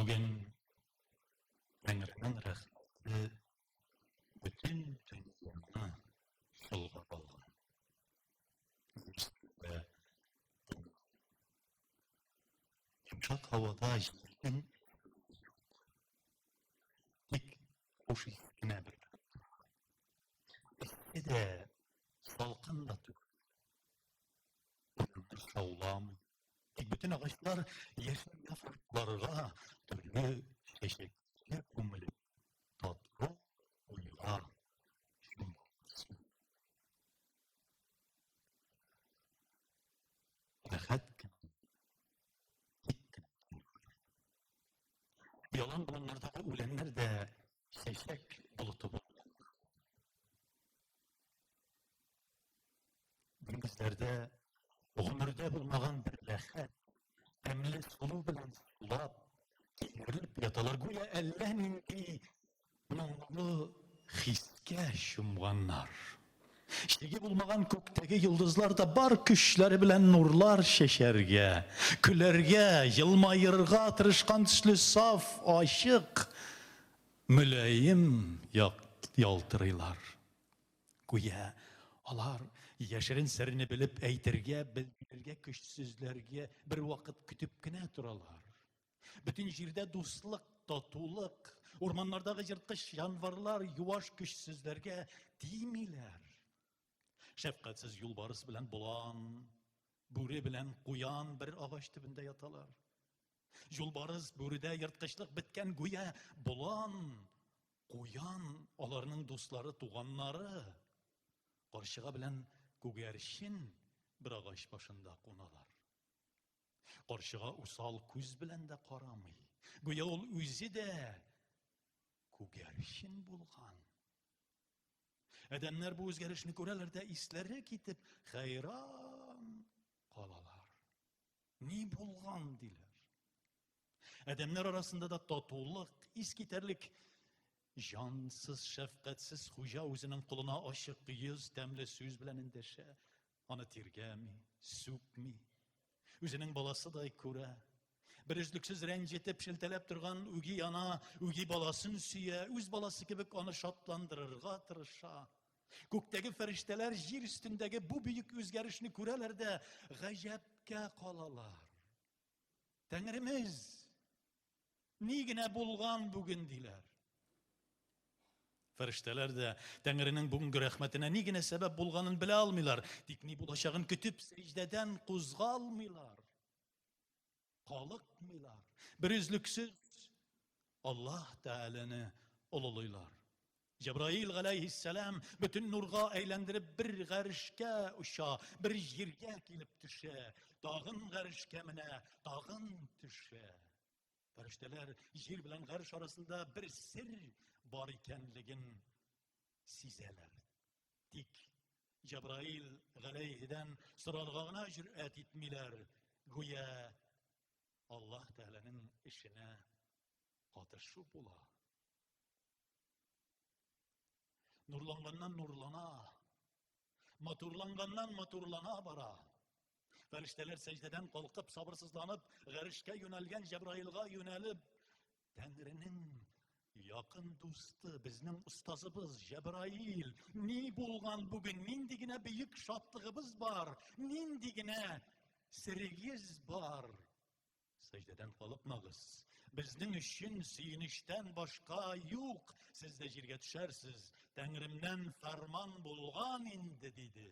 Бүген Тәңренең рәхмәте бөтен дөньяны чолгап алган. Йомшак һавада җилнең тик хуш ис кенә бер. Эссе дә, салкын да түгел. Урманнар шауламый. Тик бөтен агачлар яшел яфракларга, төрле чәчәкләргә күмелеп, татлы уйга чумган. Рәхәт кенә, тик кенә Ялан болыннардагы үләннәр дә чәчәк болыты булган. Диңгезләрдә гомердә булмаган бер рәхәт, тәмле сулу белән сулап, кимерелеп яталар. Гүя әллә нинди моңлы хискә чумганнар. Чиге булмаган күктәге йолдызлар да бар көчләре белән нурлар чәчәргә, көләргә, елмаерга тырышкан төсле саф, ачык, мөлаем ялтырыйлар. Гүя алар яшерен серне белеп әйтергә, белдерергә көчсезләргә бер вакыт көтеп кенә торалар. Бөтен җирдә дуслык, татулык, урманнардагы җырткыч җанварлар юаш көчсезләргә тимиләр. Шәфкатьсез юлбарыс белән болан, бүре белән куян бер агач төбендә яталар. Юлбарыс, бүредә ерткычлык беткән, гүя болан, куян аларның дуслары, туганнары. Карчыга белән күгәрчен бер агач башында куналар. Карчыга усал күз белән дә карамый. Гүя ул үзе дә күгәрчен булган. Адәмнәр бу үзгәрешне күрәләр дә исләре китеп, хәйран калалар. Ни булган диләр. Адәмнәр арасында да татулык, искитәрлек җансыз, шәфкатьсез хуҗа үзенең колына ачык йөз, тәмле сүз белән эндәшә, аны тиргәми, сүкми. Үзенең баласыдай күрә. Бер өзлексез рәнҗетеп, шелтәләп торган үги ана үги баласын сөя, үз баласы кебек аны шатландырырга тырыша. Күктәге фәрештәләр җир өстендәге бу бөек үзгәрешне күрәләр дә гаҗәпкә калалар. Тәңремез, ни генә булган бүген диләр. Фәрештәләр дә Тәңренең бүгенге рәхмәтенә ни генә сәбәп булганын белә алмыйлар, тик ни булачагын көтеп сәҗдәдән кузгалмыйлар. Калыкмыйлар. Бер өзлексез Аллаһ Тәгаләне олылыйлар. Җәбраил галәйһиссәлам бөтен нурга әйләндереп бер гарешкә оча, бер җиргә килеп төшә, тагын гарешкә менә, тагын төшә. Фәрештәләр җир белән гареш арасында бер сер бар икәнлеген сизәләр. Тик Җәбраил галәйһидән сорарга гына җөрьәт итмиләр. Гүя Аллаһ Тәгаләнең эшенә катышу була. Нурланганнан нурлана, матурланганнан матурлана бара. Фәрештәләр сәҗдәдән калкып, сабырсызланып, гарешкә юнәлгән Җәбраилгә юнәлеп, Тәңренең якын дусты, безнең остазыбыз Җәбраил, ни булган бүген, нинди генә бөек шатлыгыбыз бар, нинди генә серегез бар? Сәҗдәдән калыкмагыз. Безнең өчен сөенечтән башка юк. Сез дә җиргә төшәрсез. Тәңремнән фәрман булган инде, диде.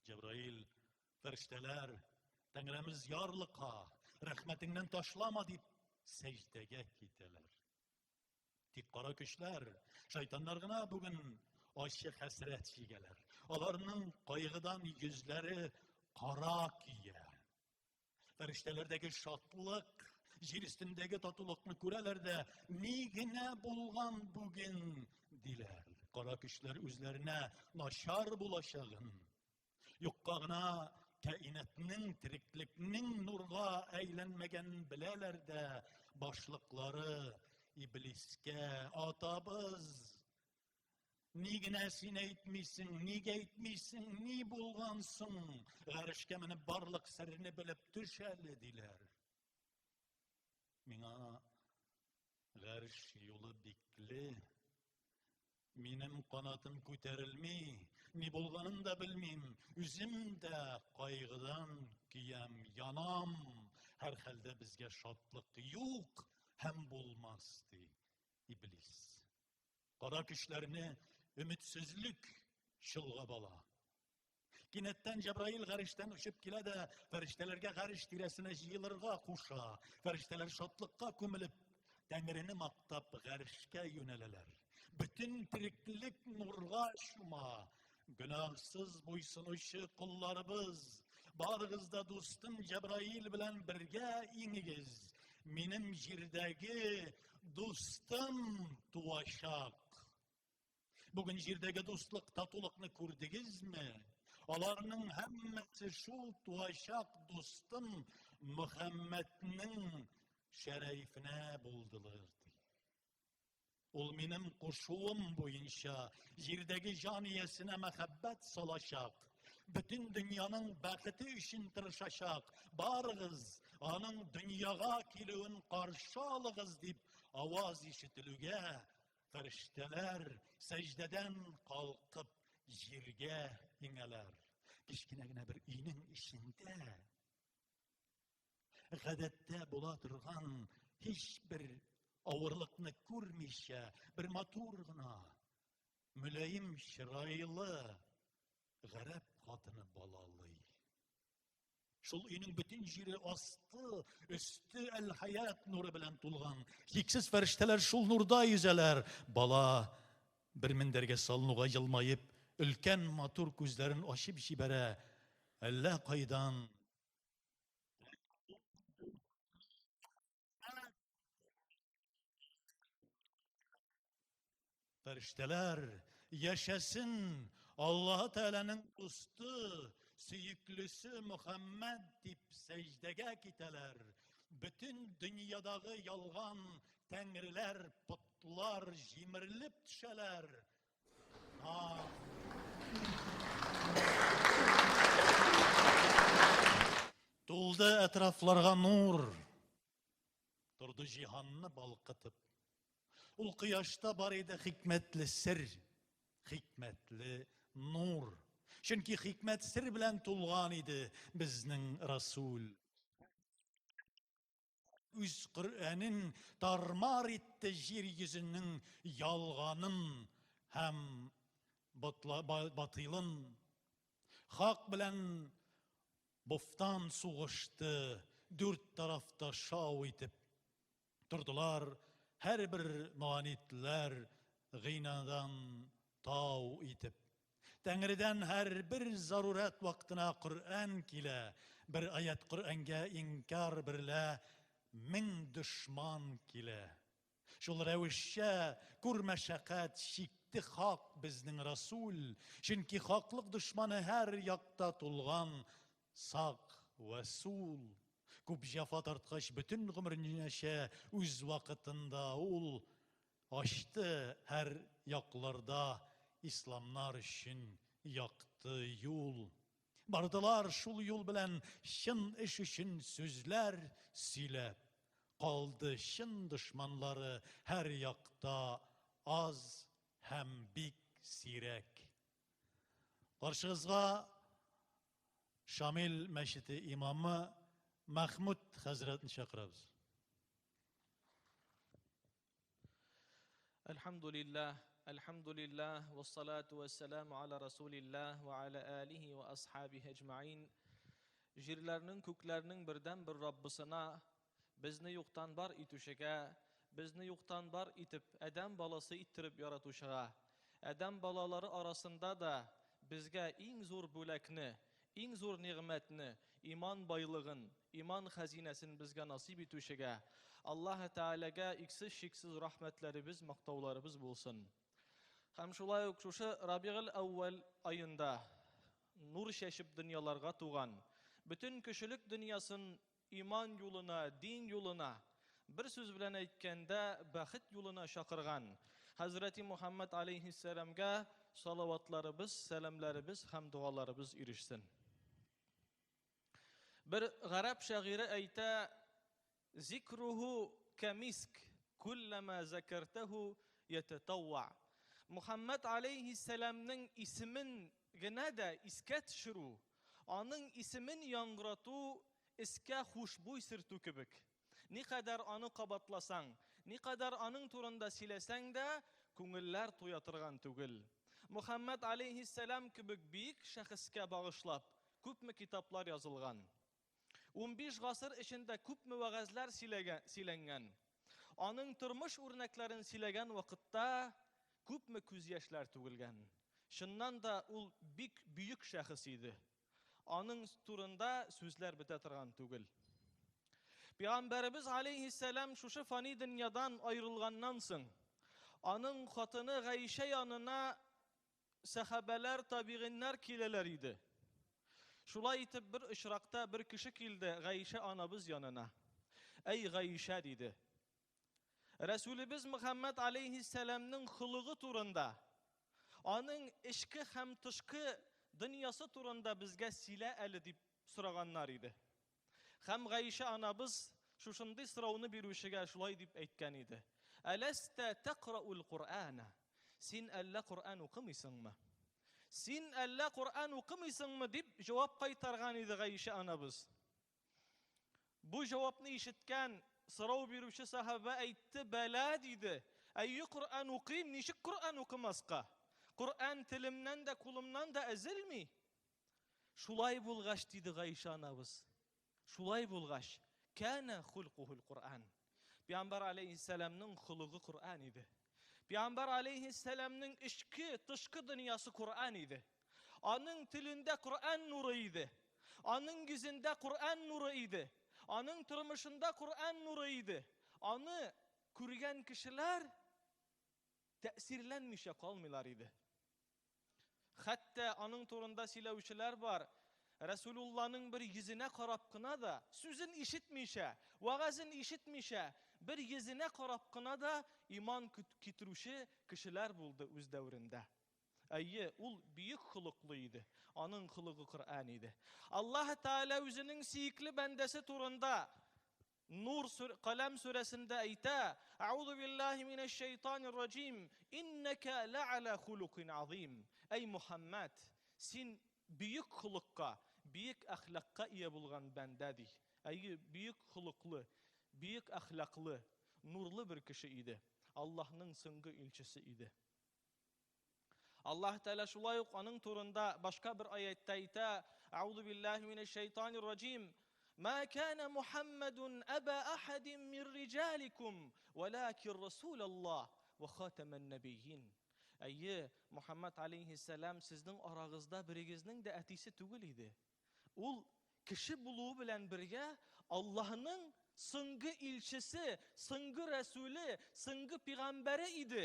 Җәбраил, фәрештәләр, Тәңрәмез ярлыка, рәхмәтеңнән ташлама дип сәҗдәгә китәләр. Тик кара көчләр, шайтаннар гына бүген ачы хәсрәт чигәләр. Аларның кайгыдан йөзләре кара көя. Фәрештәләрдәге шатлык, җир өстендәге татулыкны күрәләр дә, ни генә булган бүген, диләр. Кара көчләр үзләренә начар булачагын, юкка гына каинатның, тереклекнең нурга әйләнмәгәнен беләләр дә, башлыклары иблискә, атабыз, Ни генә син әйтмисең, нигә әйтмисең, ни булган соң? Гарешкә менеп барлык серне белеп төш әле, диләр. Миңа гарш юлы бикле. Минем канатым күтәрелми, ни булганын да белмим. Үзем дә кайгыдан көям, янам. Һәрхәлдә безгә шатлык юк һәм булмас, ди Иблис. Кара көчләрне өметсезлек чолгап ала. Кинәттән Җәбраил гарештән очып килә дә фәрештәләргә гареш тирәсенә җыелырга куша. Фәрештәләр шатлыкка күмелеп, Тәңрене мактап гарешкә юнәләләр. Бөтен тереклек нурга чума. Гөнаһсыз буйсынучы колларыбыз, барыгыз да дустым Җәбраил белән бергә иңегез. Минем җирдәге дустым туачак. Бүген җирдәге дуслык, татулыкны күрдегезме? Аларның һәммәсе шул туачак дустым Мөхәммәднең шәрәфенә булдылар, ди. Ул минем кушуым буенча җирдәге җан иясенә мәхәббәт салачак, бөтен дөньяның бәхете өчен тырышачак. Барыгыз, аның дөньяга килүен каршы алыгыз, дип аваз ишетелүгә, Фәрештәләр сәҗдәдән калкып җиргә иңәләр. Кечкенә генә бер өйнең эчендә гадәттә була торган һичбер авырлыкны күрмичә, бер матур гына, мөлаем чырайлы гарәп хатыны балалый. Шул өйнең бөтен җире асты, өсте әл-хаят нуры белән тулган. Чиксез фәрештәләр шул нурда йөзәләр. Бала бер мендәргә салынуга елмаеп, өлкән матур күзләрен ачып җибәрә. Әллә кайдан Фәрештәләр, яшәсен Аллаһы Тәгаләнең дусты, сөеклесе Мөхәммәд дип сәҗдәгә китәләр. Бөтен дөньядагы ялган тәңреләр, потлар җимерелеп төшәләр. Тулды әтрафларга нур. Торды җиһанны балкытып. Ул кояшта бар иде хикмәтле сер, хикмәтле нур. Чөнки хикмәт сер белән тулган иде безнең Расул. Үз Коръәнен тармар итте җир йөзенең ялганын һәм батыйлын. Хак белән Буфтан сугышты, дүрт тарафта шау итеп тордылар, һәрбер моанитләр гыйнадан тау итеп. Тәңредән һәрбер зарурәт вакытына Коръән килә, бер аят Коръәнгә инкар берлә мең дошман килә. Шул рәвешчә күр мәшәкать чикте хак безнең Расул, чөнки хаклык дошманы һәр якта тулган сак вә сул. Күп җәфа тарткач, бөтен гомеренәчә үз вакытында ул ачты һәр якларда исламнар өчен якты юл. Бардылар шул юл белән чын эш өчен сүзләр сөйләп. Калды чын дошманлары һәр якта аз һәм бик сирәк. Каршыгызга Шамил мәчете имамы Мәхмүт хәзрәтне чакырабыз. Әлхәмдулиллаһ, әлхәмдулиллаһ, вассалату вассаламу аля расулиллаһ ва аля алихи ва асхабихи әҗмәин. Җирләрнең, күкләрнең бердән бер Раббысына, безне юктан бар итүчегә, безне юктан бар итеп, адәм баласы иттереп яратучыга, адәм балалары арасында да безгә иң зур бүләкне, Иң зур нигъмәтне, иман байлыгын, иман хәзинәсен безгә насыйп итүчегә, Аллаһы Тәгаләгә иксез-чиксез рәхмәтләребез, мактауларыбыз булсын. Һәм шулай ук шушы Рабигыль әүвәл аенда нур чәчеп дөньяларга туган, бөтен кешелек дөньясын иман юлына, дин юлына, бер сүз белән әйткәндә, бәхет юлына чакырган Хәзрәти Мухаммад алейһиссәламгә салаватларыбыз, сәламләребез һәм догаларыбыз ирешсен. Бер гарәп шагыйре әйтә, Зикруху кәмиск, күлләмә зәкәртәһу ятәтәвва. Мухәммәд аләйһиссәламнең исемен генә дә искә төшерү, аның исемен яңгырату искә хушбуй сөртү кебек. Никадәр аны кабатласаң, никадәр аның турында сөйләсәң дә, күңелләр туя торган түгел. Мухәммәд аләйһиссәлам кебек бөек шәхескә багышлап, күпме китаплар язылган. 15 гасыр эчендә күпме вәгазьләр сөйләнгән. Аның тормыш үрнәкләрен сөйләгән вакытта күпме күз яшьләр түгелгән. Чыннан да ул бик бөек шәхес иде. Аның турында сүзләр бетә торган түгел. Пәйгамбәребез алейһиссәлам шушы фани дөньядан аерылганнан соң, аның хатыны Гаишә янына сәхабәләр, табигыйннар киләләр иде. Шулай итеп, бер очракта бер кеше килде Гаишә анабыз янына. Әй Гаишә, диде. Рәсүлебез Мөхәммәд алейһиссәламның холыгы турында, аның эчке һәм тышкы дөньясы турында безгә сөйлә әле дип сораганнар иде. Һәм Гаишә анабыз шушындый сорауны бирүчегә шулай дип әйткән иде. Әләстә тәкъраул Куръана? Син әллә Коръән укымыйсыңмы? Син әллә Коръән укымыйсыңмы дип җавап кайтарган иде Гаишә анабыз. Бу җавапны ишеткән сорау бирүче сахаба әйтте, бәлә диде. Әйе, Коръән укыйм, ничек Коръән укымаска? Коръән телемнән дә, кулымнан да өзелми. Шулай булгач, диде Гаишә анабыз, шулай булгач, кәнә хулкухул Коръән. Пәйгамбәр алейһиссәламның холыгы Коръән иде. Пәйгамбәр алейһиссәламның эчке, тышкы дөньясы Коръән иде. Аның телендә Коръән нуры иде. Аның йөзендә Коръән нуры иде. Аның тормышында Коръән нуры иде. Аны күргән кешеләр тәэсирләнмичә калмыйлар иде. Хәтта аның турында сөйләүчеләр бар. Рәсүлулланың бер йөзенә карап кына да, сүзен ишетмичә, вәгазен ишетмичә, бер йөзенә карап кына да иман китерүче кешеләр булды үз дәверендә. Әйе, ул бөек холыклы иде. Аның холыгы Коръән иде. Аллаһ Тәгалә үзенең сөекле бәндәсе турында Нур сүр, Каләм сүрәсендә әйтә, Әгъузу биллаһи минәш шәйтанир раҗим, иннәкә лә'аля хулукин азим. Әй Мухаммад, син бөек холыкка, бөек әхлакка ия булган бәндә ди. Әйе, бөек холыклы, бөек әхлаклы, нурлы бер кеше иде. Аллаһның соңгы илчесе иде. Аллаһ Тәгалә шулай ук аның турында башка бер аятьтә әйтә: Әгъузу биллаһи минәш шәйтанир раҗим. Ма кана Мухаммадун аба ахадин мин риҗаликум, валакин Расулаллаһ ва хатаман набийин. Әйе, Мухаммад алейһиссәлам сезнең арагызда берегезнең дә әтисе түгел иде. Ул кеше булуы белән бергә Аллаһның соңгы илчесе, соңгы рәсүле, соңгы пигамбәре иде.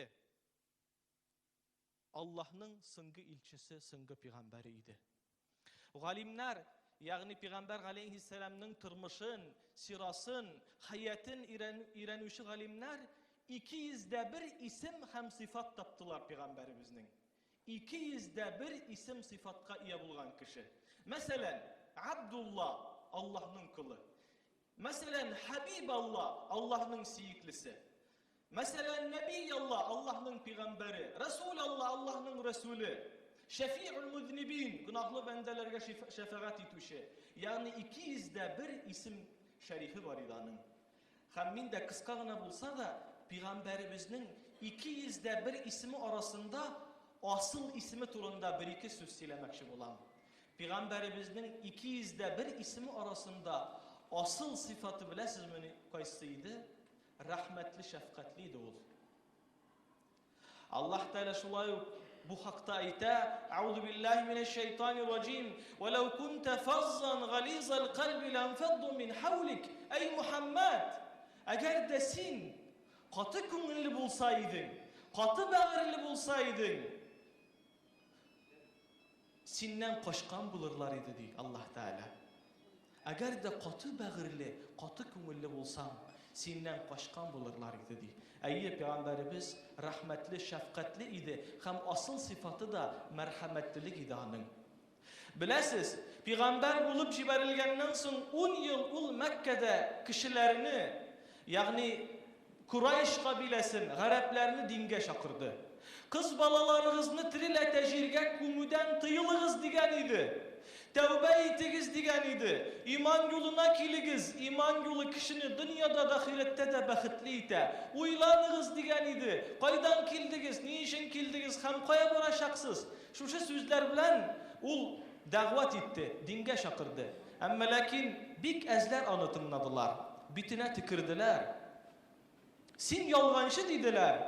Аллаһның соңгы илчесе, соңгы пигамбәре иде. Галимнәр, ягъни пигамбәр галәйһиссәламның тормышын, сирасын, хәятын өйрәнүче галимнәр 201 исем һәм сыйфат таптылар пигамбәребезнең. 201 исем сыйфатка ия булган кеше. Мәсәлән, Абдулла, Аллаһның колы. Мәсәлән, Хәбиб Алла, Аллаһның сөеклесе. Мәсәлән, Нәби Алла, Аллаһның пигамбәре. Расул Алла, Аллаһның рәсүле. Шәфи'ул музнибин, гөнаһлы бәндәләргә шәфәгать итүче. Ягъни 201 исем шәрифе бар иде аның. Һәм мин дә кыска гына булса да, пигамбәребезнең 201 исеме арасында асыл исеме турында бер-ике сүз сөйләмәкче булам. Пигамбәребезнең 201 исеме арасында асыл сыйфаты беләсезме кайсы иде? Рәхмәтле, шәфкатьле иде ул. Аллаһ Тәгалә шулай ук бу хакта әйтә: Әгъузу биллаһи минәш шайтанир раҗим. Ва лау кунта фаззан гализал кальби ланфадду мин хаулик. Әй Мухаммад, әгәр дә син каты күңелле булса идең, каты бәгырьле булса идең, Синнән качкан булырлар иде, ди Аллаһ Тәгалә. Әгәр дә каты бәгырьле, каты күңелле булсаң, синнән качкан булырлар иде, ди. Әйе, пәйгамбәребез рәхмәтле, шәфкатьле иде һәм асыл сыйфаты да мәрхәмәтлелек иде аның. Беләсез, пигамбәр булып җибәрелгәннән соң ун ел ул Мәккәдә кешеләрне, ягъни Курайш кабиләсен, гарәпләрне дингә чакырды. Кыз балаларыгызны тереләтә җиргә күмүдән тыелыгыз дигән иде. Тәүбә итегез дигән иде. Иман юлына килегез, иман юлы кешене дөньяда да, ахирәттә дә бәхетле итә. Уйланыгыз дигән иде. Кайдан килдегез, ни өчен килдегез һәм кая барачаксыз? Шушы сүзләр белән ул дәгъват итте, дингә чакырды. Әмма ләкин бик әзләр аны тыңладылар, битенә төкерделәр. Син ялганчы диделәр.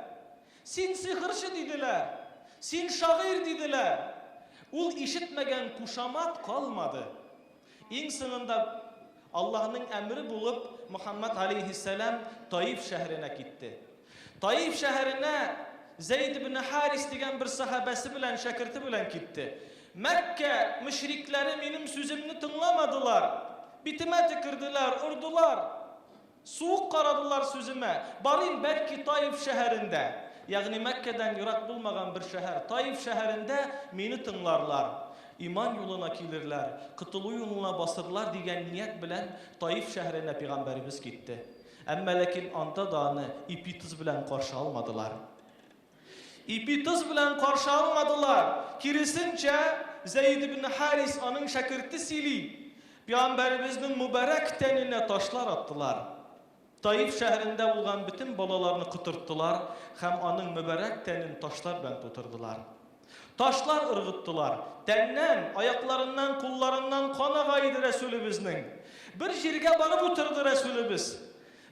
Син сихерче диделәр. Син шагыйрь диделәр. Ул ишетмәгән кушамат калмады. Иң соңында Аллаһның әмере булып Мөхәммәд алейһиссәлам Таиф шәһәренә китте. Таиф шәһәренә Зәйд ибн Харис дигән бер сахабәсе белән, шәкерте белән китте. Мәккә мөшрикләре минем сүземне тыңламадылар. Битемә төкерделәр, ордылар. Суык карадылар сүземә. Барыйм, бәлки Таиф шәһәрендә, ягъни Мәккәдән ерак булмаган бер шәһәр, Таиф шәһәрендә мине тыңларлар, иман юлына килерләр, котылу юлына басырлар дигән ният белән Таиф шәһәренә пигамбәребез китте. Әмма ләкин анда да аны ипи-тоз белән каршы алмадылар. Ипи-тоз белән каршы алмадылар. Киресенчә, Зәйд ибн Харис, аның шәкерте сөйли, Пәйгамбәребезнең мөбарәк тәненә ташлар аттылар. Таиф шәһәрендә булган бөтен балаларны котырттылар һәм аның мөбарәк тәнен ташлар белән тутырдылар. Ташлар ыргыттылар. Тәннән, аякларыннан, кулларыннан кан ага иде Рәсүлебезнең. Бер җиргә барып утырды Рәсүлебез.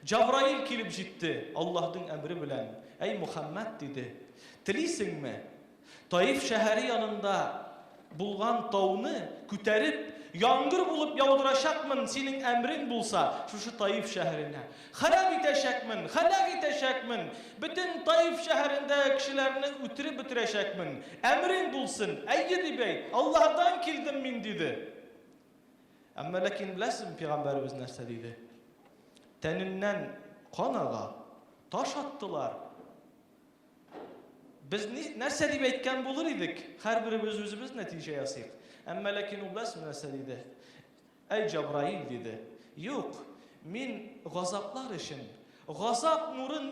Җабраил килеп җитте, Аллаһның әмере белән, Әй Мөхәммәд, диде, телисеңме, Таиф шәһәре янында булган тауны күтәреп, яңгыр булып яудырачакмын, синең әмрең булса, шушы Таиф шәһәренә. Харап итәчәкмен, һәлак итәчәкмен, бөтен Таиф шәһәрендәге кешеләрне үтереп бетерәчәкмен. Әмрең булсын, әйе дип әйт, Аллаһыдан килдем мин, диде. Әмма ләкин беләсезме, пәйгамбәребез нәрсә диде? Тәненнән кан ага, таш аттылар. Без ни, нәрсә дип әйткән булыр идек? Һәрберебез үзебез нәтиҗә ясыйк. Әмма ләкин ул беләсезме нәрсә диде? Әй Җабраил, диде. Юк, мин газаплар өчен, газап нурын,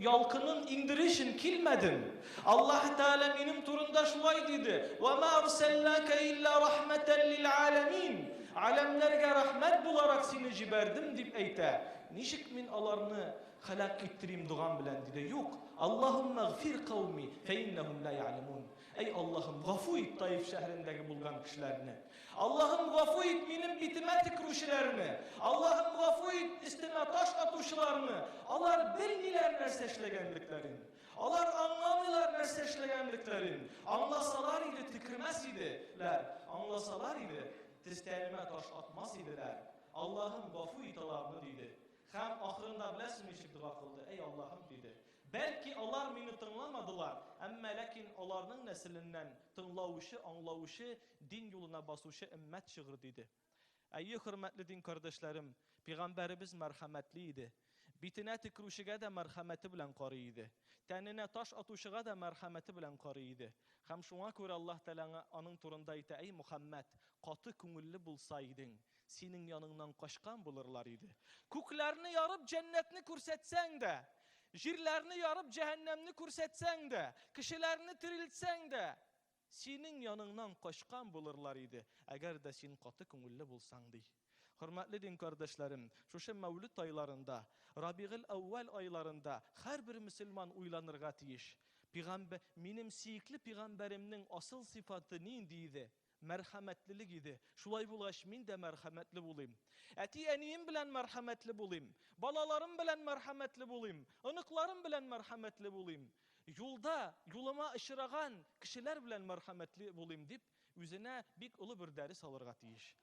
ялкынын иңдерер өчен килмәдем. Аллаһ Тәгалә минем турында шулай диде: "Ва ма арсалнака илля рахматан лил аламин." Аләмнәргә рәхмәт буларак сине җибәрдем, дип әйтә. Ничек мин аларны Һәлак иттерим догам белән, диде. Юк, Аллаһуммә гфир кауми, фәиннәһум ла я'ләмун. Әй Аллаһым, гафу ит Таиф шәһәрендәге булган кешеләрне. Аллаһым, гафу ит минем битемә төкерүчеләрне. Аллаһым, гафу ит өстемә таш атучыларны. Алар белмиләр нәрсә эшләгәнлекләрен. Алар аңламыйлар нәрсә эшләгәнлекләрен. Аңласалар иде, төкермәс иделәр. Аңласалар иде, тәнемә таш атмас иделәр. Аллаһым, гафу ит аларны, диде. Һәм ахырында беләсезме ничек дога кылды? Әй Аллаһым, диде. Бәлки алар мине тыңламадылар, әмма ләкин аларның нәселеннән тыңлаучы, аңлаучы, дин юлына басучы өммәт чыгыр, диде. Әйе, хөрмәтле дин кардәшләрем, пигамбәребез мәрхәмәтле иде. Битенә төкерүчегә дә мәрхәмәте белән карый иде. Тәненә таш атучыга да мәрхәмәте белән карый иде. Һәм шуңа күрә Аллаһ Тәгалә аның турында әйтә, Әй Мөхәммәд, каты күңелле булса идең, Синең яныңнан качкан булырлар иде. Күкләрне ярып җәннәтне күрсәтсәң дә, җирләрне ярып җәһәннәмне күрсәтсәң дә, кешеләрне терелтсәң дә, синең яныңнан качкан булырлар иде, әгәр дә син каты күңелле булсаң, ди. Хөрмәтле дин кардәшләрем, шушы Мәүлид айларында, Рабигыль әүвәл айларында һәрбер мөселман уйланырга тиеш. Пигамбә, минем сөекле пигамбәремнең асыл сыйфаты нинди иде? Мәрхәмәтлелек иде. Шулай булгач, мин дә мәрхәмәтле булыйм. Әти-әнием белән мәрхәмәтле булыйм. Балаларым белән мәрхәмәтле булыйм. Оныкларым белән мәрхәмәтле булыйм. Юлда юлыма очраган кешеләр белән мәрхәмәтле булыйм, дип, үзенә бик олы бер дәрес алырга тиеш.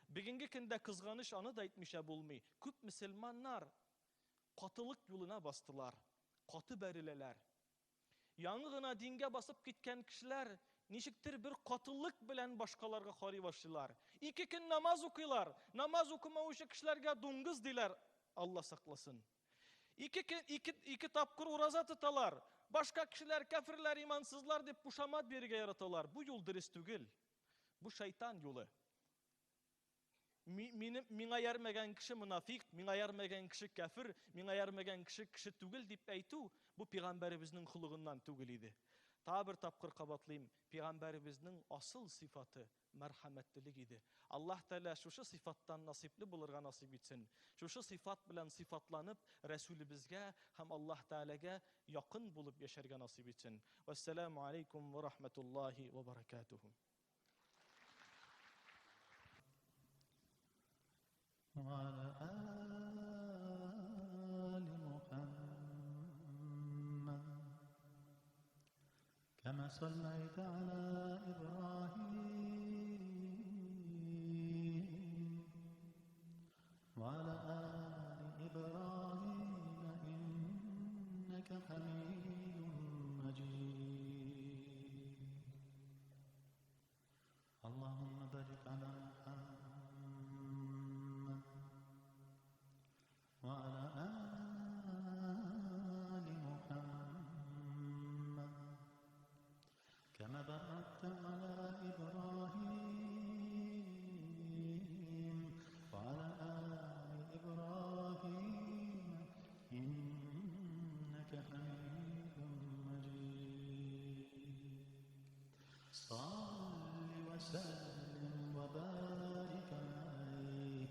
Бүгенге көндә кызганыч, аны да әйтмичә булмый, күп мөселманнар катылык юлына бастылар, каты бәреләләр. Яңы гына дингә басып киткән кешеләр ничектер бер катылык белән башкаларга карый башлыйлар. Ике көн намаз укыйлар, намаз укымаучы кешеләргә дуңгыз диләр, Алла сакласын. Ике көн, ике, ике тапкыр ураза тоталар. Башка кешеләр кәферләр, имансызлар дип кушамат бирергә яраталар. Бу юл дөрес түгел. Бу шайтан юлы. Минем миңа ярмәгән кеше монафик, миңа ярмәгән кеше кәфер, миңа ярмәгән кеше кеше түгел дип әйтү, бу пәйгамбәребезнең холыгыннан түгел иде. Тагы бер тапкыр кабатлыйм, пәйгамбәребезнең асыл сыйфаты мәрхәмәтлелек иде. Аллаһ Тәгалә шушы сыйфаттан насыйплы булырга насыйп итсен. Шушы сыйфат белән сыйфатланып, Рәсүлебезгә һәм Аллаһ Тәгаләгә якын булып яшәргә насыйп итсен. Вәссәламү алейкум вә рахмәтуллаһи вә баракатүһү. وعلى آل محمد كما صليت على إبراهيم وعلى آل إبراهيم إنك حميد مجيد اللهم بارك على محمد وعلى آل محمد كما باركت على إبراهيم وعلى آل إبراهيم إنك حميد مجيد صل وسلم وبارك عليه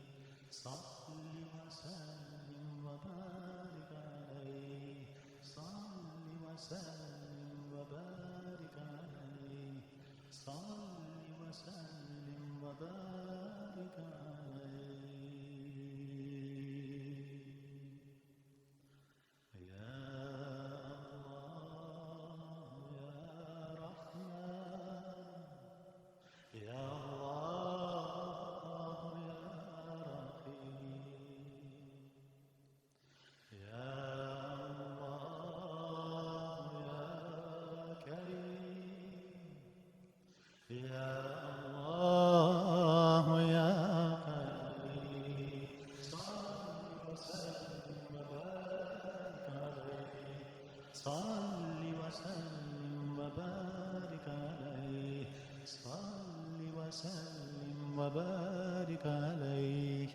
صل وسلم وبارك عليه صل وسلم وبارك عليه صل وسلم وبارك عليه يا الله يا رحمن يا الله يا رحيم يا الله يا كريم يا الله يا قريب صل وسلم وبارك عليه صل وسلم وبارك عليه صل وسلم وبارك عليه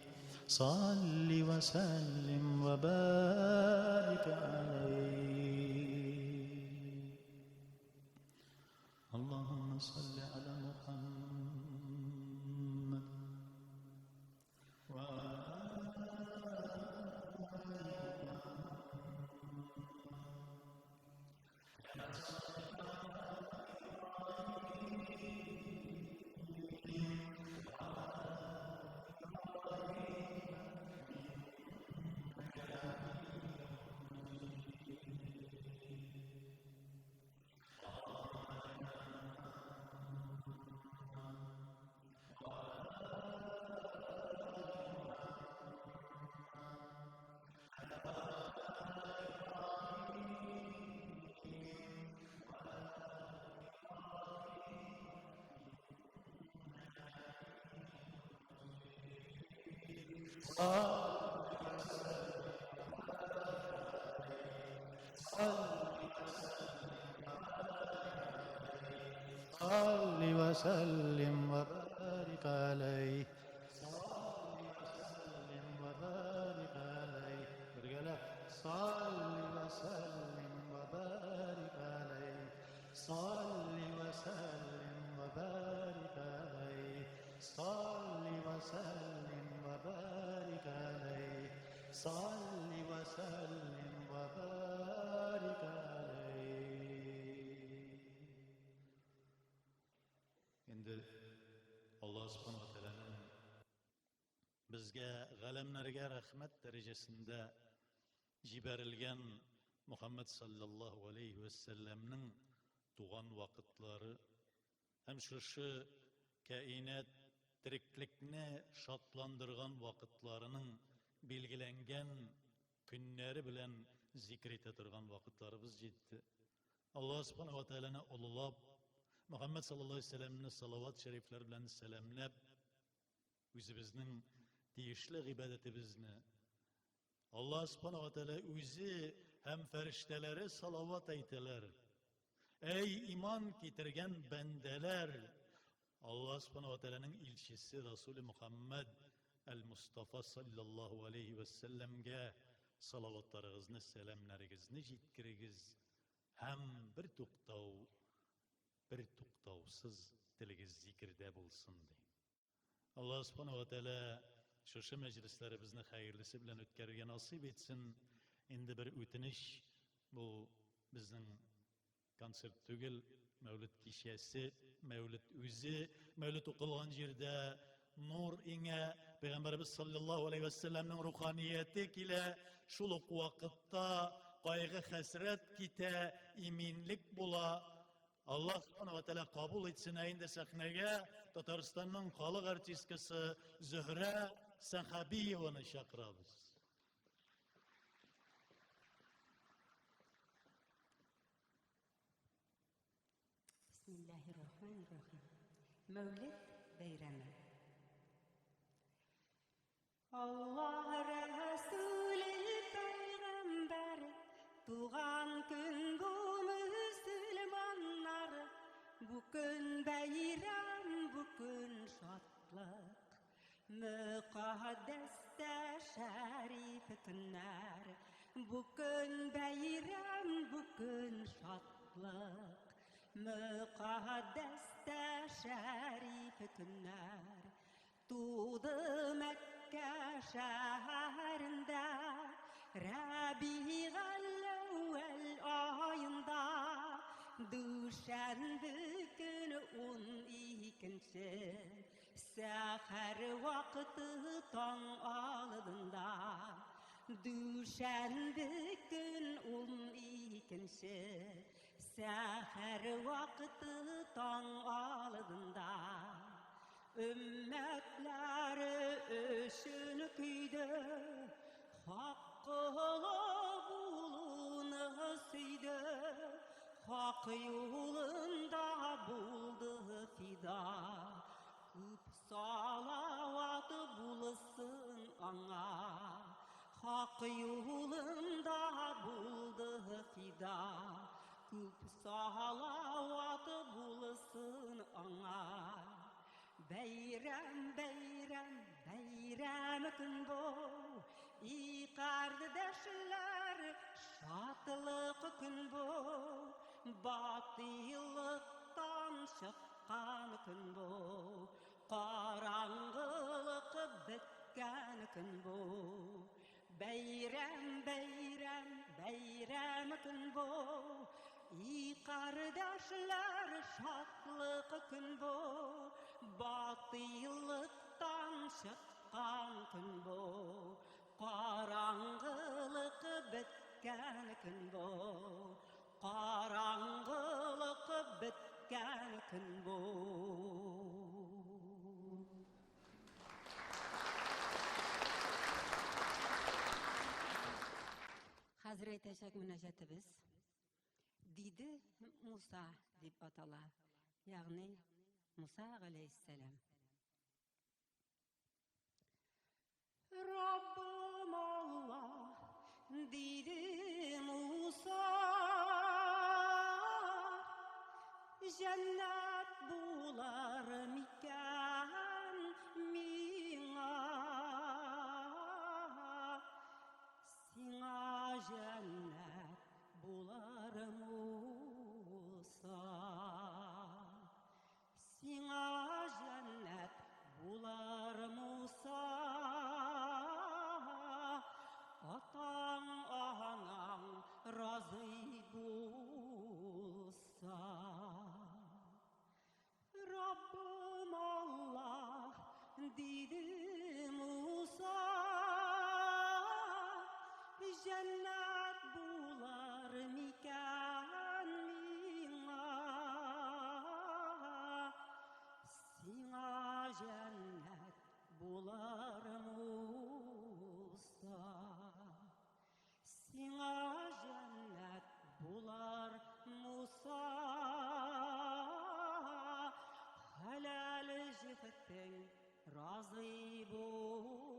صل وسلم وبارك عليه اللهم صل على محمد وعلى صل وسلم وبارك عليه صل وسلم وبارك عليه رجالة صل وسلم وبارك عليه صل وسلم وبارك عليه صل وسلم وبارك عليه صل وسلم وبارك عليه Инде Аллаһ Субхану ва Тәгаләнең безгә галәмнәргә рәхмәт дәрәҗәсендә җибәрелгән Мухаммад саллаллаһу алейхи ва сәлләмнең туган вакытлары һәм шушы каинат тереклекне шатландырган вакытларының билгеләнгән көннәре белән зикр итә торган вакытларыбыз җитте. Аллаһ Субхану ва Тәгаләне олылап, Мөхәммәд саллаллаһу алейһи вәсәлләмне салават шәрифләр белән сәламләп, үзебезнең тиешле гыйбадәтебезне Аллаһ Субхану ва Тәгалә үзе һәм фәрештәләре салават әйтәләр. Әй иман китергән бәндәләр! Аллаһ Субхану ва Тәгаләнең илчесе Расуле Мухаммад әл-Мустафа саллаллаһу алейхи ва сәлләмгә салаватларыгызны, сәламнәрегезне җиткерегез һәм бер туктау, бер туктаусыз телегез зикердә булсын, ди. Аллаһ Субхану ва Тәгалә шушы мәҗлесләребезне хәерлесе белән үткәрергә насыйп итсен. Инде бер үтенеч, бу безнең концерт түгел, Мәүлид кичәсе, Мәүлид үзе, Мәүлид укылган җирдә нур иңә, Пәйгамбәребез саллаллаһу алейһи вәссәламнең руханияте килә, шул ук вакытта кайгы хәсрәт китә, иминлек була. Аллаһ субхана ва тәгалә кабул итсен. Ә инде сәхнәгә Татарстанның халык артисткасы Зөһрә Сәхабиеваны чакырабыз. Бисмиллаһир-рахманир-рахим. Мәүлид бәйрәме. Аллаһ Рәсүле пәйгамбәр туган көн бу мөселманнар. Бу көн бәйрәм, бу көн шатлык. Мөкаддәс тә шәриф көннәр. Бу көн бәйрәм, бу көн шатлык. Мөкаддәс тә шәриф көннәр. Туды Мәккә шәһәрендә, Рәбигәл-әүвәл аенда, Дүшәмбе көне 12-нче, Сәхәр вакыты таң алдында. Дүшәмбе көн 12-нче, Сәхәр вакыты таң алдында. Өммәтләре өчен көйде, Хак колы булуны сөйде, Хак юлында булды фида. Күп салават булсын аңа, Хак юлында булды фида. Күп салават булсын аңа. Бәйрәм, бәйрәм, бәйрәм көн бу. И кардәшләр, шатлык көн бу. Батыйлыктан чыккан көн бу. Караңгылык беткән көн бу. Бәйрәм, бәйрәм, бәйрәм көн бу. И кардәшләр, шатлык көн бу. Батыйлыктан чыккан көн бу. Караңгылык беткән көн бу. Караңгылык беткән көн бу. Хәзер әйтәчәк мөнәҗәтебез диде Муса дип атала, ягъни Муса галәйһиссәлам. Раббым Аллаһ, диде Муса, җәннәт булар микән миңа? Сиңа җәннәт булар, Муса. Сиңа җәннәт булар, Муса. Атаң, анаң разый булса. Раббым Аллаһ, диде Муса, җәннәт булар микән миңа? Сиңа җәннәт булар, Муса. Сиңа җәннәт булар, Муса. Хәләл җефетең разый булса.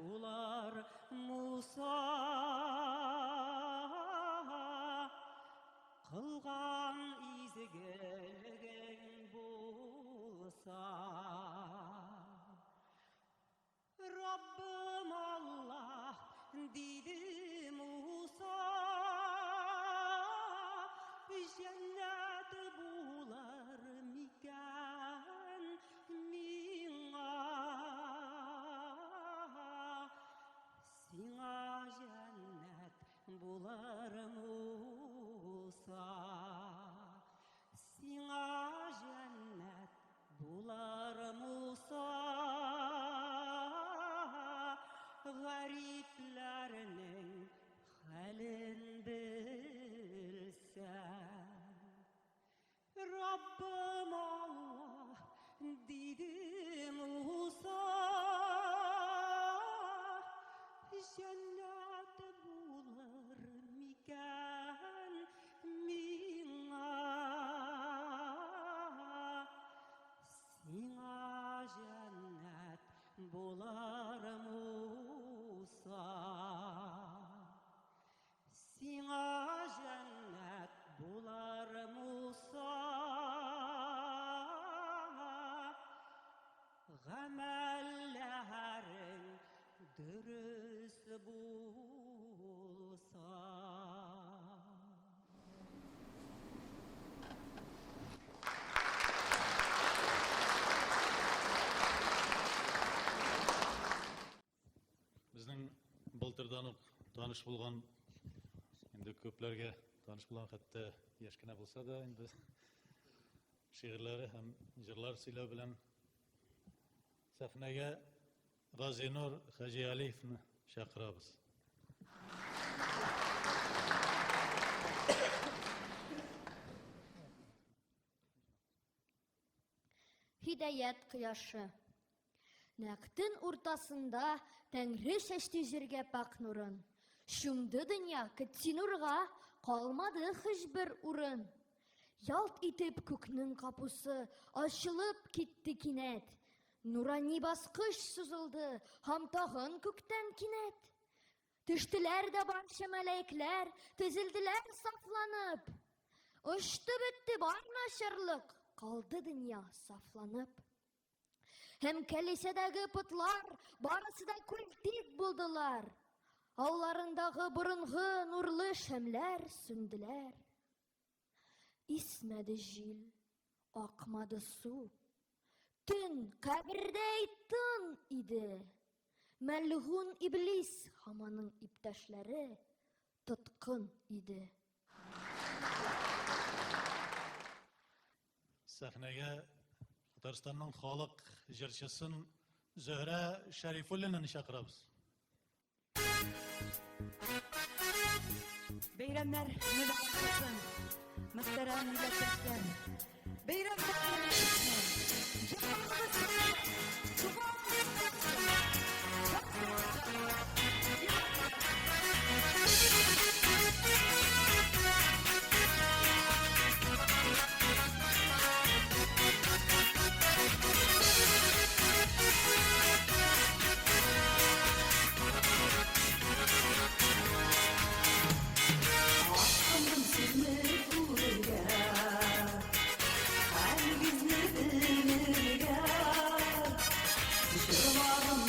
булар Муса. Кылган изгелегең булса. Раббым Аллаһ, диде Муса, җәннәт булыр микән миңа? Сиңа җәннәт булыр, Муса. Сиңа җәннәт булыр, Муса. Гарипләрнең хәлен белсәң. Раббым Аллаһ, диде Муса, җәннәт булыр микән миңа? Сиңа җәннәт булыр, Муса. Сиңа җәннәт булыр, Муса. Гамәлләрең дөрес булса. Безнең былтырдан ук таныш булган, инде күпләргә таныш булган, хәтта яшь кенә булса да, инде шигырьләре һәм җырлар сөйләү белән сәхнәгә Газинур Хаҗиалиевны чакырабыз. Һидаят кояшы. Нәкъ төн уртасында Тәңре чәчте җиргә пакь нурын. Чумды дөнья кетти нурга, калмады һичбер урын. Ялт итеп күкнең капусы ачылып китте кинәт. Нурани баскыч сузылды һәм тагын күктән кинәт. Төштеләр дә барча мәләекләр, төзелделәр сафланып. Очты бетте бар начарлык, калды дөнья сафланып. Һәм кәлисәдәге потлар барысы да күлтик булдылар. Алларындагы борынгы нурлы шәмләр сүнделәр. Исмәде җил, акмады су. Төн кабердәй тын иде. Мәлгун иблис һәм аның иптәшләре тоткын иде. Сәхнәгә Татарстанның халык җырчысын Зөһрә Шәрифуллинаны чакырабыз. Бәйрәмнәр мөбарәк булсын, мөхтәрәм милләттәшләр. Бәйрәмнәр мөбарәк булсын. Җырларыбыз туган Ашкындым сезне күрергә, һәргизне белергә. Җырларым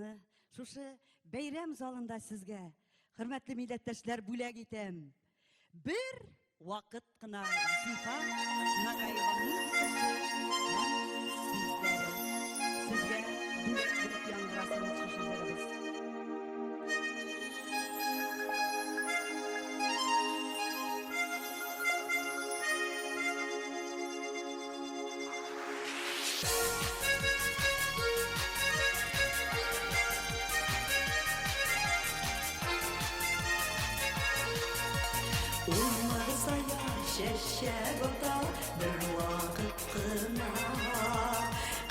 җырыбызны шушы бәйрәм залында сезгә, хөрмәтле милләттәшләр, бүләк итәм. Бер вакыт кына Зифа Нагаева музыкасы һәм сүзләре. Сезгә бүләк булып яңгырасын шушы җырыбыз. Чәчәк ата бер вакыт кына.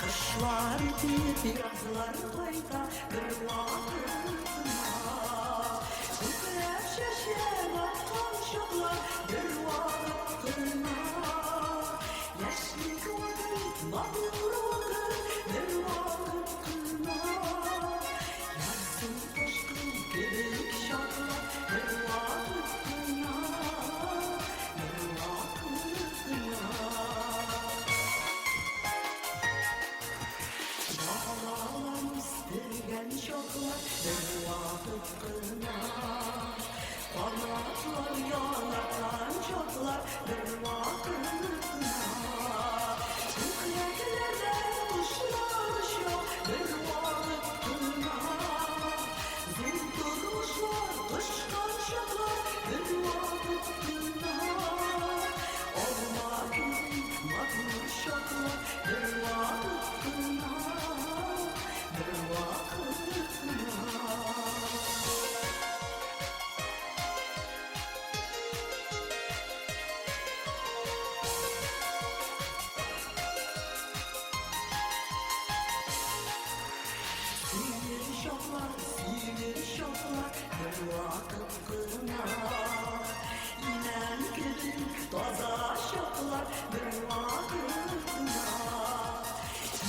Кышлар үтеп, язлар кайта бер вакыт кына. Күкрәп чәчәк аткан чаклар бер вакыт кына. Яшьлек вакыт, матур вакыт бер вакыт кына. Язгы ташкын кебек чаклар бер вакыт кына. Бер вакыт кына. Балалар үстергән чаклар бер вакыт кына. Канатлар янаткан чаклар бер вакыт кына. Күкрәкләрдә кошлар оча бер вакыт кына. Зур тормышлар кочкан чаклар бер вакыт кына. Алма кебек матур чаклар бер вакыт кына. Бер вакыт кына. Сөер чаклар, сөер чаклар бер вакыт кына. Имән кебек таза чаклар бер вакыт кына.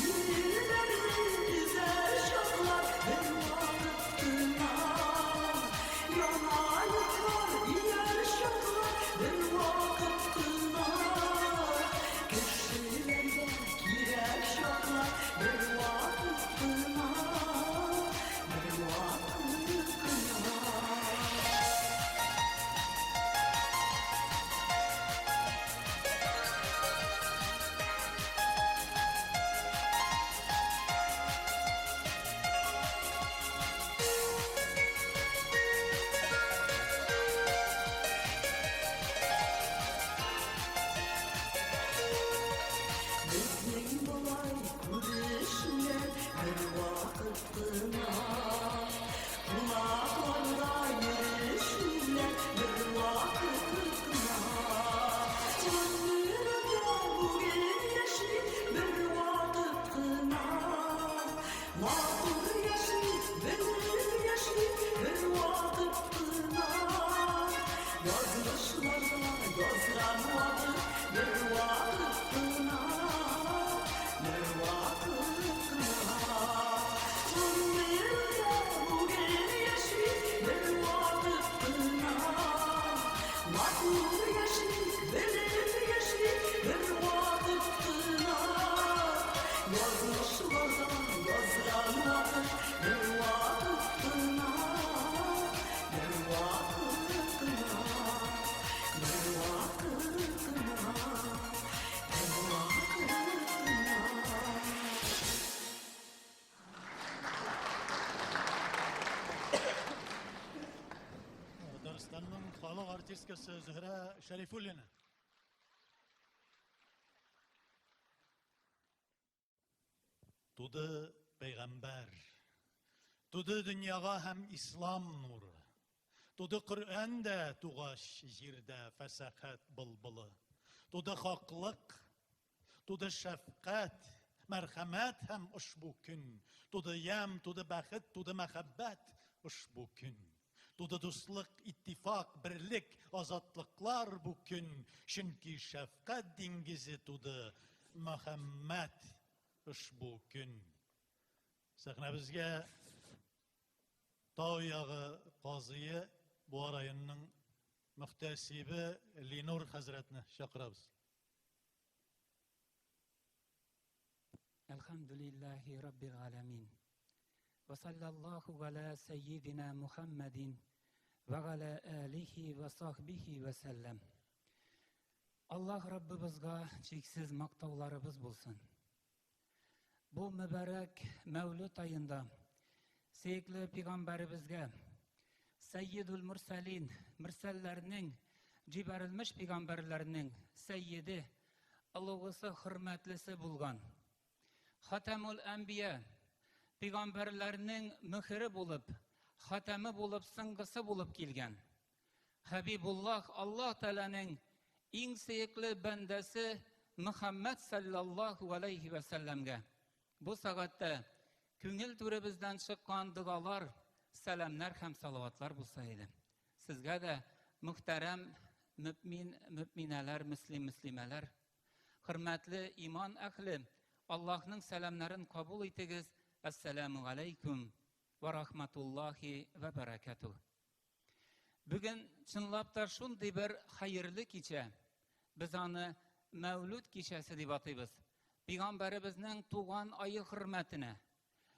Илләрне төзәр чаклар бер вакыт кына. Яңа йортлар ияр чаклар бер вакыт кына. Кешеләргә кирәк чаклар бер вакыт кына. Бер вакыт кына. Безнең болай күрешүләр бер вакыт кына. Кунакларда йөрешүләр бер вакыт кына. Гомергә бүген яши бер вакыт кына. Матур яши, белеп яши бер вакыт кына. Язмышларда язган вакыт бер вакыт кына. Бер вакыт кына. Гомергә бүген яши бер вакыт кына. Матур яши, белеп яши бер вакыт кына. Язмышларда язган вакыт бер вакыт кына. Бер вакыт кына. Бер вакыт кына. Бер вакыт кына. Татарстанның халык артисткасы Зөһрә Шәрифуллина. Туды пәйгамбәр. Туды дөньяга һәм ислам нуры. Туды Коръән дә тугач җирдә фәсахәт былбылы. Туды хаклык, туды шәфкать, мәрхәмәт һәм ошбу көн. Туды ямь, туды бәхет, туды мәхәббәт ошбу көн. Туды дуслык, иттифак, берлек, азатлыклар бу көн. Чөнки шәфкать диңгезе туды Мөхәммәд ошбу көн. Сәхнәбезгә Тау ягы казые Буа районының мөхтәсибе Ленур хәзрәтне чакырабыз. الحمد لله رب العالمين. Вә саллаллаху галә сәййидина Мухаммадин вә галә алихи вә сахбихи вә сәлләм. Аллаһ Раббыбызга чиксез мактауларыбыз булсын. Бу мөбарәк Мәүлүд аенда сөекле пигамбәребезгә Сәййидул Мурсалин, мөрсәлләрнең, җибәрелмеш пигамбәрләрнең сәййиде, олугысы, хөрмәтлесе булган Хатамул Әнбия, пигамбәрләрнең мөхере булып, хатамы булып, соңгысы булып килгән. Хәбибуллаһ, Аллаһ Тәгаләнең иң сөекле бәндәсе Мөхәммәд саллаллаһу алейхи вә сәлләмгә бу сәгатьтә күңел түребездән чыккан догалар, сәламнәр һәм салаватлар булса иде. Сезгә дә, мөхтәрәм мөмин, мөминәләр, мөслим, мөслимәләр, Хөрмәтле иман әһле, Аллаһның сәламнәрен кабул итегез. Әссәламу алейкум ва рахматуллахи ва баракатуh. Бүген чынлап та шундый бер хәерле кичә. Без аны Мәүлүд кичәсе дип атыйбыз. Пәйгамбәребезнең туган ае хөрмәтенә.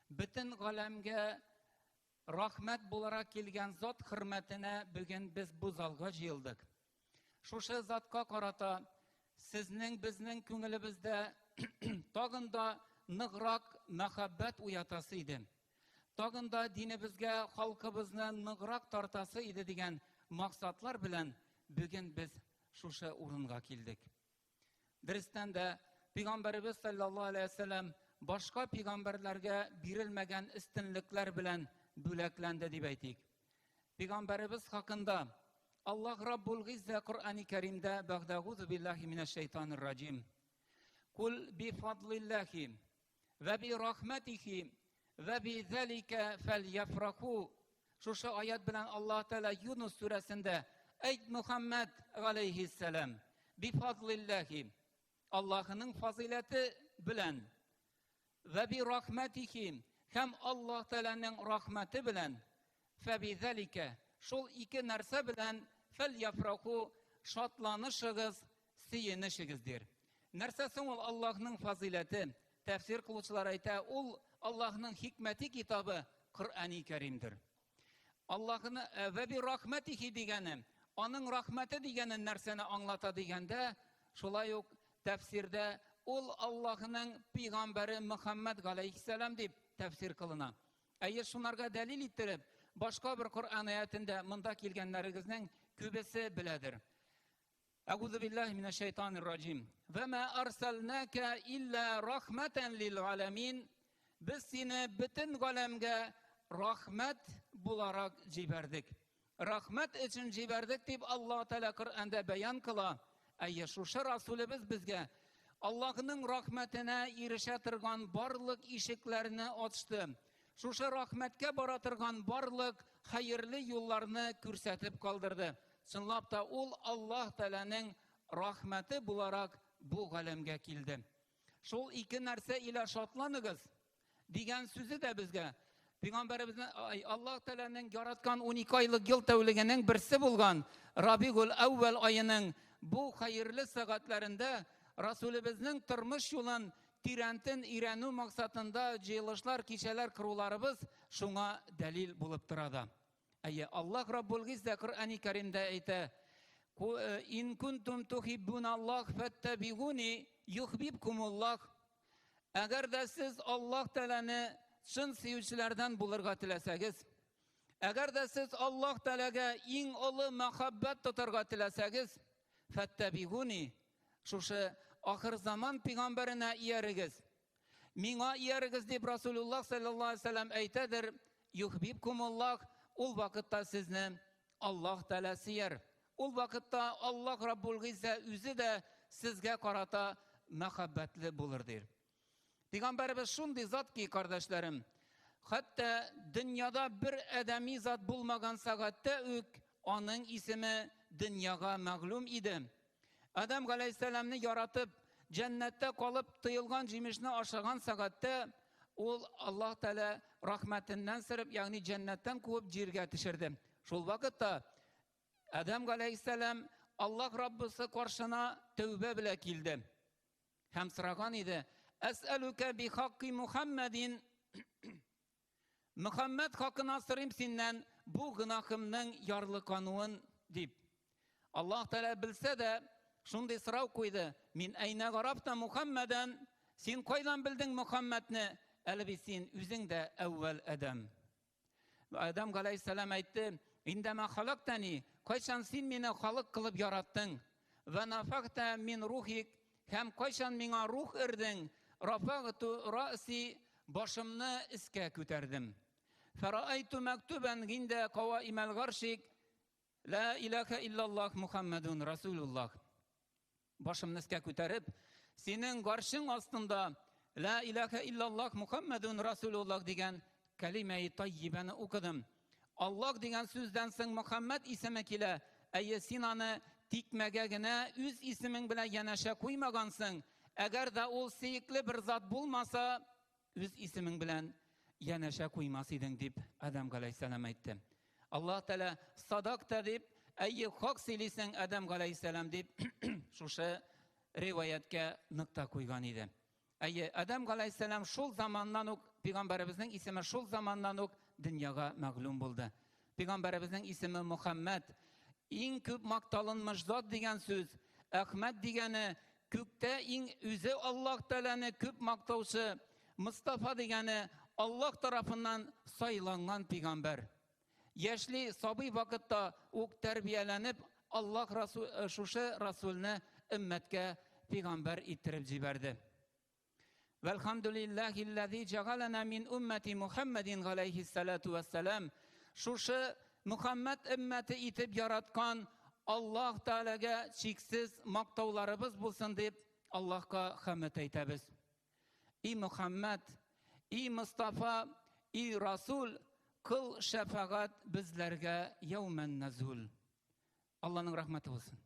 Бөтен галәмгә рәхмәт буларак килгән зат хөрмәтенә бүген без бу залга җыелдык. Шушы затка карата сезнең безнең күңелебездә тагын да ныграк мәхәббәт уятасы иде. Тагын да динебезгә халкыбызны ныграк тартасы иде дигән максатлар белән бүген без шушы урынга килдек. Дөрестән дә, Пәйгамбәребез саллаллаһу алейһи вәсәлләм башка пәйгамбәрләргә бирелмәгән өстенлекләр белән бүләкләнде дип әйтик. Пәйгамбәребез хакында Аллаһ Раббул Гиззә Коръәни Кәримдә бәгъдәгузу биллаһи минәш шайтанир раҗим. Кул би фадлиллахи вә би рахматихи вә би залика фәльяфраху. Шушы аят белән Аллаһ Тәгалә Юнус сүрәсендә әйт Мөхәммәд галәйһиссәлам би фадлиллахи Аллаһының фазыйләте белән вә би рахматихи һәм Аллаһ Тәгаләнең рахмәте белән фәбизалика шул ике нәрсә белән фәльяфраху шатланышыгыз, сөенешегез дир. Нәрсә соң ул Аллаһның фазыйләте? Тәфсир кылучылар әйтә, ул Аллаһның хикмәти китабы Коръәни Кәримдер. Аллаһны э, вә би рахмәтихи дигәне, аның рахмәте дигәне нәрсәне аңлата дигәндә, шулай ук тәфсирдә ул Аллаһның пәйгамбәре Мөхәммәд галәйһиссәлам дип тәфсир кылына. Әйе, шунарга дәлил иттереп, башка бер Коръән аятендә монда килгәннәрегезнең күбесе беләдер. Әгузу биллаһи минәш шайтанир раҗим. Ва ма арсалнака илла рахматан лил аламин. Без сине бөтен галәмгә рахмәт буларак җибәрдек. Рахмәт өчен җибәрдек дип Аллаһ Тәгалә Коръәндә бәян кыла. Әйе, шушы Расулебез безгә Аллаһның рахмәтенә ирешә торган барлык ишекләрне ачты. Шушы рәхмәткә бара торган барлык хәерле юлларны күрсәтеп калдырды. Чынлап та ул Аллаһ Тәгаләнең рәхмәте буларак бу галәмгә килде. Шул ике нәрсә илә шатланыгыз дигән сүзе дә безгә Пәйгамбәребезнең Аллаһ Тәгаләнең яраткан 12 айлык ел тәүлегенең берсе булган Рабигул әүвәл аеның бу хәерле сәгатьләрендә Расулебезнең тормыш юлын тирәнтен өйрәнү максатында җыелышлар, кичәләр коруларыбыз шуңа дәлил булып тора да. Әйе, Аллаһ Раббул Гиззә Коръәни Кәримдә әйтә, э, «Ин кунтум тухиббун Аллаһ фәттәбигуни юхбибкумуллаһ». Әгәр дә сез Аллаһ Тәгаләне чын сөючеләрдән булырга теләсәгез, әгәр дә сез Аллаһ Тәгаләгә иң олы мәхәббәт тотарга теләсәгез, фәттәбигуни, Шушы ахыр заман пигамбәренә иярегез. Миңа иярегез дип Расулуллаһ саллаллаһу алейһи вәсәлләм әйтәдер, юхбибкумуллаһ, ул вакытта сезне Аллаһ Тәгалә сөяр. Ул вакытта Аллаһ Раббул Гыйззә үзе дә сезгә карата мәхәббәтле булыр дир. Пәйгамбәребез шундый зат ки, кардәшләрем, хәтта дөньяда бер адәми зат булмаган сәгатьтә үк аның исеме дөньяга мәгълүм иде. Адам галәйһиссәламне яратып, җәннәттә калып тыелган җимешне ашаган сәгатьтә ул Аллаһ Тәгалә рәхмәтеннән сырып, ягъни җәннәттән куып җиргә төшерде. Шул вакытта Адам галәйһиссәлам Аллаһ Раббысы каршына тәүбә белән килде. Һәм сораган иде, Әсәлүкә би хакки Мухаммадин. Мөхәммәд хакына сорыйм синнән бу гөнаһымның ярлыкануын, дип. Аллаһ Тәгалә белсә дә, шундый сорау куйды, Мин әйнә гарафта Мухаммәдән, син кайдан белдең Мөхәммәдне? Әле бит син үзең дә әүвәл адәм. Адәм галәйһиссәлам әйтте, Индәмә халактани, кайчан син мине халык кылып яраттың? Вә нафахта мин рухик, һәм кайчан миңа рух өрдең? Рафагту раси, башымны өскә күтәрдем. Фәраайту мәктүбән гиндә каваимәл гаршик, Ла илаха иллаллах Мухаммадун Расулуллах. Башымны өскә күтәреп, синең гаршың астында Ла илаха иллаллах Мухаммадун Расулуллах дигән кәлимәи таййибәне укыдым. Аллаһ дигән сүздән соң Мөхәммәд исеме килә. Әйе, син аны тикмәгә генә үз исемең белән янәшә куймагансың. Әгәр дә ул сөекле бер зат булмаса, үз исемең белән янәшә куймас идең, дип Адәм галәйһиссәлам әйтте. Аллаһ Тәгалә садакта дип, әйе, хак сөйлисең, Адәм галәйһиссәлам дип, шушы риваяткә нокта куйган иде. Әйе, Адәм галәйһиссәлам шул заманнан ук, пәйгамбәребезнең исеме шул заманнан ук дөньяга мәгълүм булды. Пәйгамбәребезнең исеме Мөхәммәд, иң күп макталынмыш зат дигән сүз, Әхмәд дигәне күктә иң үзе Аллаһ Тәгаләне күп мактаучы, Мостафа дигәне Аллаһ тарафыннан сайланган пәйгамбәр. Яшьли, сабый вакытта ук тәрбияләнеп, Аллаһ Расул, э, шушы Расулны өммәткә пәйгамбәр иттереп җибәрде. Вәлхамдулиллахиллази җагалана мин уммати Мухаммадин галәйһиссалату вассалам. Шушы Мухаммад өммәте итеп яраткан Аллаһ Тәгаләгә чиксез мактауларыбыз булсын дип Аллаһка хәмд әйтәбез. И Мөхәммәд, и Мостафа, и Расул, кыл шәфәгать безләргә яүмән нәзул. Алланың рәхмәте булсын.